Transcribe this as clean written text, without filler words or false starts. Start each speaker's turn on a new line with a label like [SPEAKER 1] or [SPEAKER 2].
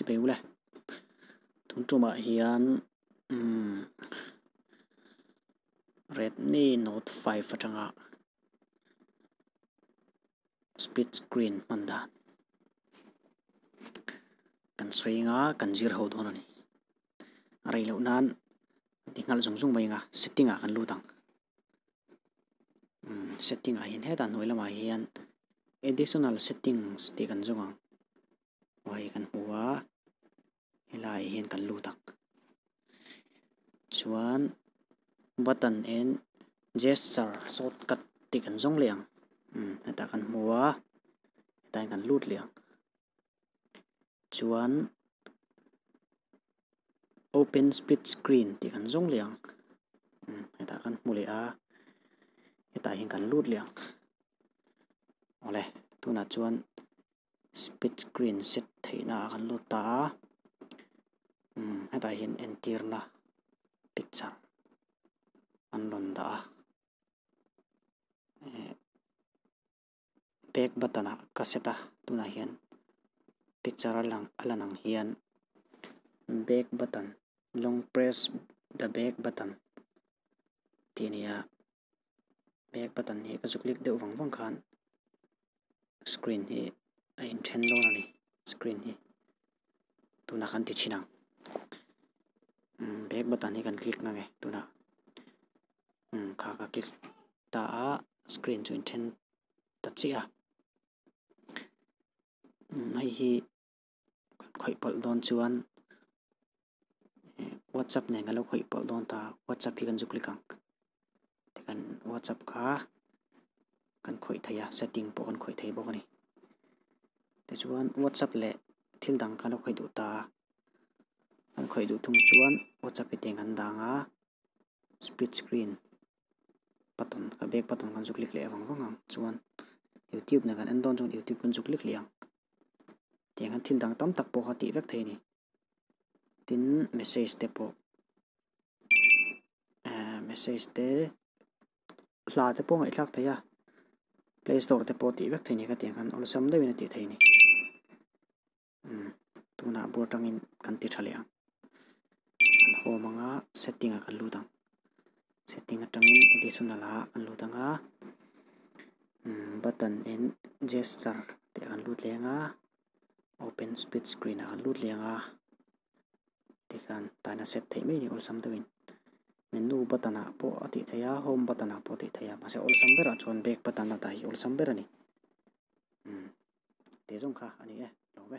[SPEAKER 1] Chibai ule tun tumah hian umm Redmi Note 5 atanga split screen hman dan kan sawi anga kan zir ho dawn a ni. A rei loh nan ti nghalh zung zung mai anga setting ah kan lut ang. Umm setting ah hian hetah hnuai lamah hian additional settings tih kan zawng ang aw hei kan hmu a helaiah hian kan lut ang chuan button and gesture shortcut tih kan zawng leh ang umm hetah kan hmu a hetah hian kan lut leh ang chuan open split screen tih kan zawng leh ang umm hetah kan hmu leh a hetah hian kan lut leh ang awle tunah chuan split screen set theihna ah kan lut ta a umm hetah hian entirna picture an rawn dah a eh. Back button ah ka set a tunah hian picture a lang a lan ang hian back button long press the back button tih a ni a back button hi ka zu click deuh vang vang khan screen hi a inthen dawn a ni screen hi tunah khan ti chhin ang back button hi kan click na nge tunah umm kha ka click ta a screen chu inthen ta chiah a umm hei hi kan khawih pawlh dawn chuan whatsapp nen kan lo khawih pawlh dawn ta whatsapp hi kan zu click ang tikhan whatsapp kha kan khawih thei a setting pawh kan khawih thei bawk a ni tichuan whatsapp leh thil dang kan lo khawih duh ta a kan khawih duh thung chuan whatsapp hi tiang kan dang a split screen button ka back button kan zu click leh vang vang ang chuan youtube nen kan en dawn chuan youtube kan zu click leh ang tiang hian thil dang tam tak pawh kha tih vek thei a ni tin message te pawh ehh message te hla te pawh ngaihthlak thei a play store te pawh tih vek thei a ni ka tiang hian awlsam deuhin a tih theih a ni. Umm tunah bur atangin kan ti tha leh ang kan home anga setting ah kan lut ang setting atangin additional ah kan lut ang a umm button and gesture tih ah kan lut leh ang a open split screen ah kan lut leh ang a tikhan tahna set theih mai a ni awlsam deuhin menu button ah pawh a tih theih a home button ah pawh a tih theih a mahse awlsam berah chuan back button a dah hi awlsam ber a ni umm. Tih zawng kha a ni e, lo ve.